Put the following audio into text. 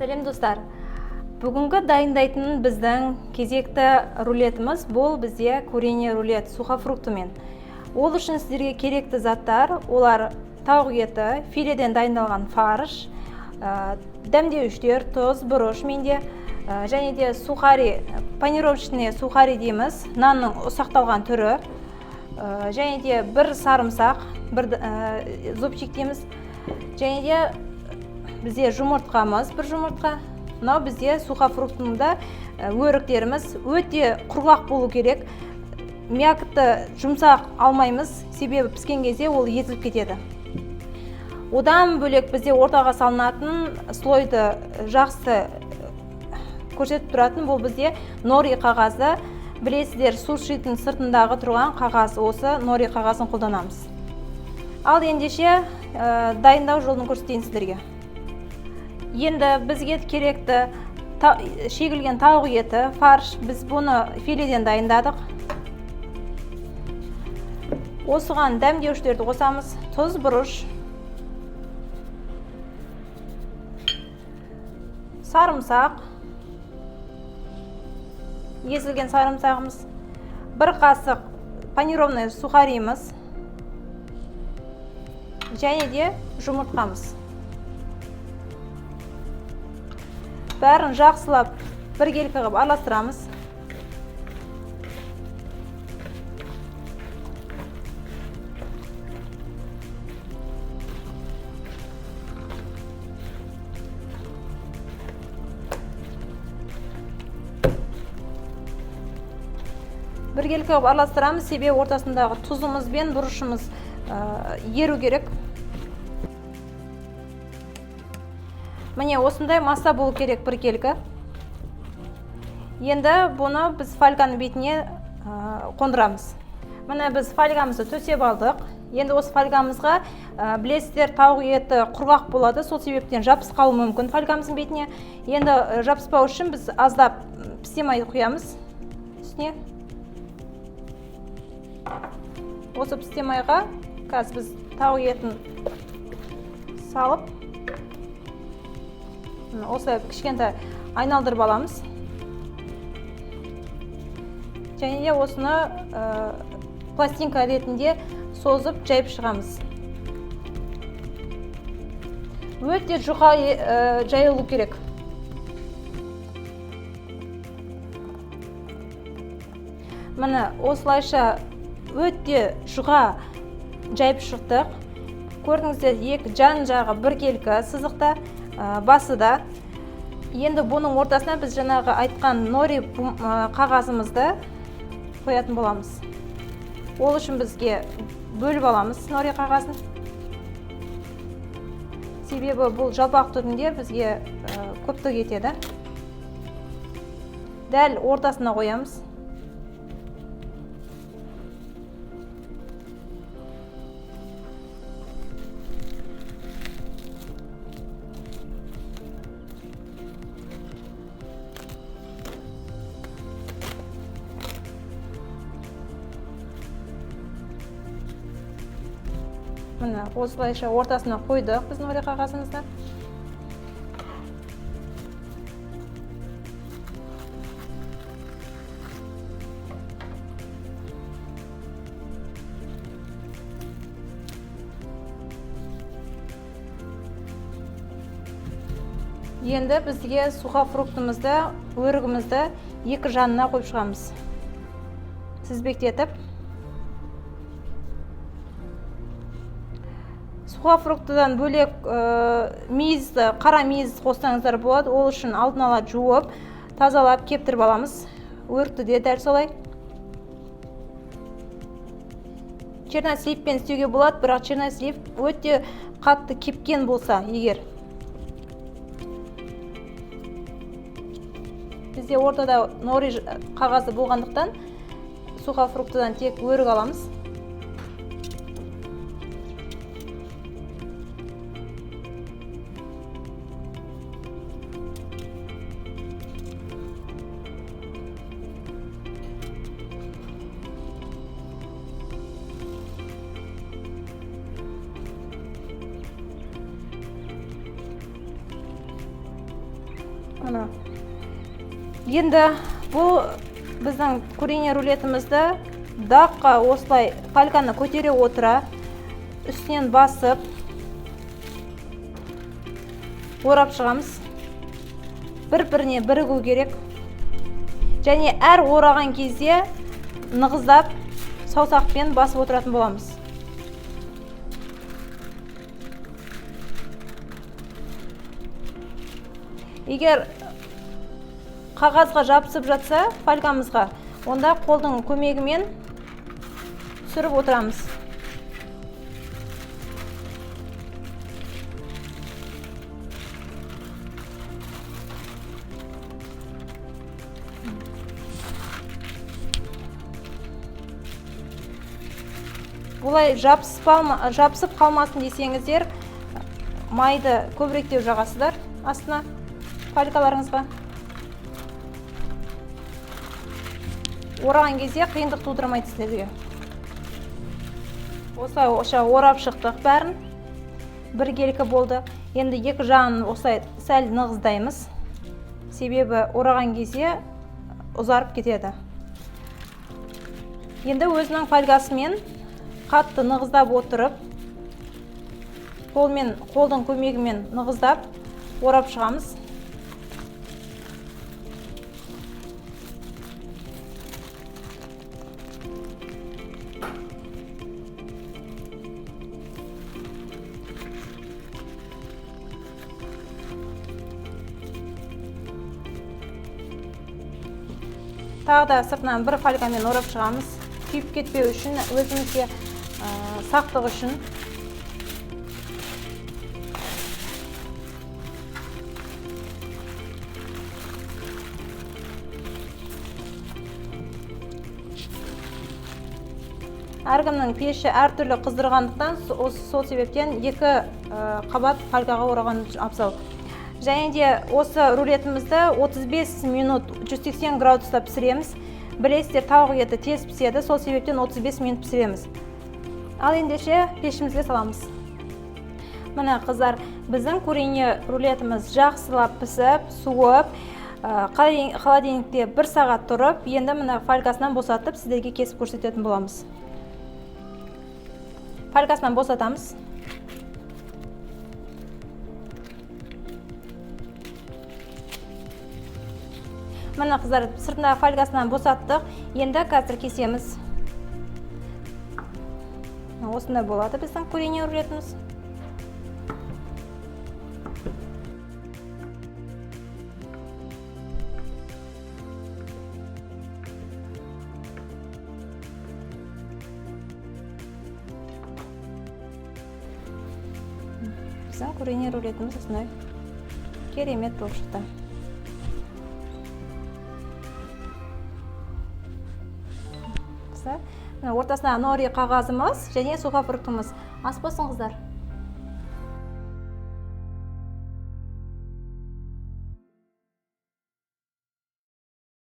Сәлем, достар! Бүгінгі дайындайтын біздің кезекті рулетіміз бұл бізде куриный рулет сухофруктымен. Ол үшін сіздерге керекті заттар, олар тауық еті, филеден дайындалған фарш, дәмдеуіштер, тұз, бұрыш менде, және де сухари, панировочный сухари дейміз, нанның ұсақталған түрі, және де бір сарымсақ, бір зубчик дейміз, және де бізде жұмыртқамыз, бір жұмыртқа. Мынау бізде сухофруктының да өріктеріміз өте құрғақ болу керек. Мякотты жұмсақ алмаймыз, себебі піскен кезде ол езіліп кетеді. Одан бөлек бізде ортаға салынатын слойды жақсы көрсетіп тұратын бұл бізде нори қағазы. Білесіздер, сушидің сыртындағы тұрған қағаз, осы нори қағазын қолданамыз. Ал ендеше дайындау жолын көрсетейін сіздерге. Енді бізге керекті шегілген тауық еті, фарш, біз бұны филеден дайындадық. Осыған дәмдеуіштерді қосамыз: тұз, бұрыш, сарымсақ, езілген сарымсағымыз, бір қасық панированный сухариміз және де жұмыртқамыз. Бәрін жақсылап біркелкі қылып араластырамыз. Біркелкі қылып араластырамыз, себебі ортасындағы тұзымыз бен бұрышымыз еру керек. Міне осындай масса болу керек біркелкі. Енді бұны біз фольганың бетіне қондырамыз. Міне біз фольгамызды төсеп алдық. Енді осы фольгамызға, білесіздер, тауық еті құрғақ болады, сол себептен жабысып қалуы мүмкін фольгамыздың бетіне. Енді жабыспау үшін біз аздап пісте май құямыз үстіне. Осы пісте майға қазір біз тауық етін салып, осылай кішкентай айналдырып аламыз. Және де осыны пластинка ретінде созып жайып шығамыз. Өте жұқа жайылу керек. Міне осылайша өте жұқа жайып шықтық. Көрдіңіздер, екі жан жағы біркелкі сызықта, басы да. Енді бұның ортасына біз жаңағы айтқан нори қағазымызды қоятын боламыз. Ол үшін бізге бөліп аламыз нори қағазын. Себебі бұл жалпақ түрінде бізге көптік етеді. Дәл ортасына қоямыз. Міне осылайша ортасына қойдық біз нори қағазымызды. Енді бізге сухофруктымызды, өрігімізді екі жанына қойып шығамыз. Тізбектетіп. Сухофруктыдан бөлек мейізді, қара мейіз қоссаңыздар болады. Ол үшін алдын ала жуып, тазалап, кептіріп аламыз. Өрікті де дәл солай. Черносливпен істеуге болады, бірақ чернослив өте қатты кепкен болса егер. Бізде ортада нори қағазы болғандықтан сухофруктыдан тек өрік аламыз. Мына. Енді бұл біздің куриный рулетімізді даққа осылай фольганы көтере отыра үстінен басып орап шығамыз. Бір-біріне бірігу керек. Және әр ораған кезде нығыздап саусақпен басып отыратын боламыз. Егер қағазға жабысып жатса фольгамызға, онда қолдың көмегімен түсіріп отырамыз. Олай жабысып қалмасын десеңіздер, майды көбіректеу жағасыздар астына фольгаларыңызға. Ораған кезде қиындық тудырмайды сіздерге. Осылай орап шықтық бәрін. Біркелкі болды. Енді екі жағын осылай сәл нығыздаймыз. Себебі ораған кезде ұзарып кетеді. Енді өзінің фольгасымен қатты нығыздап отырып, қолдың көмегімен нығыздап орап шығамыз. Тағы да сыртынан бір фольгамен орап шығамыз. Күйіп кетпеу үшін, өзімізге сақтық үшін. Әркімнің пеші әртүрлі қыздырғандықтан, сол себептен екі қабат фольгаға ораған абзал. Және де осы рулетімізді 35 минут 180 градуста пісіреміз. Білесіздер, тауық еті тез піседі, сол себептен 35 минут пісіреміз. Ал ендеше пешімізге саламыз. Міне қыздар, біздің куриный рулетіміз жақсылап пісіп, суып, холодильникте 1 сағат тұрып, енді міне фольгасынан босатып, сіздерге кесіп көрсететін боламыз. Фольгасынан босатамыз. Міне қыздар, сыртындағы фольгасынан босаттық. Енді қазір кесеміз. Осындай болады біздің куриный рулетіміз. Біздің куриный рулетіміз осындай керемет болып шықты. Мына ортасына нори қағазымыз және сухофруктымыз. Ас болсын, қыздар.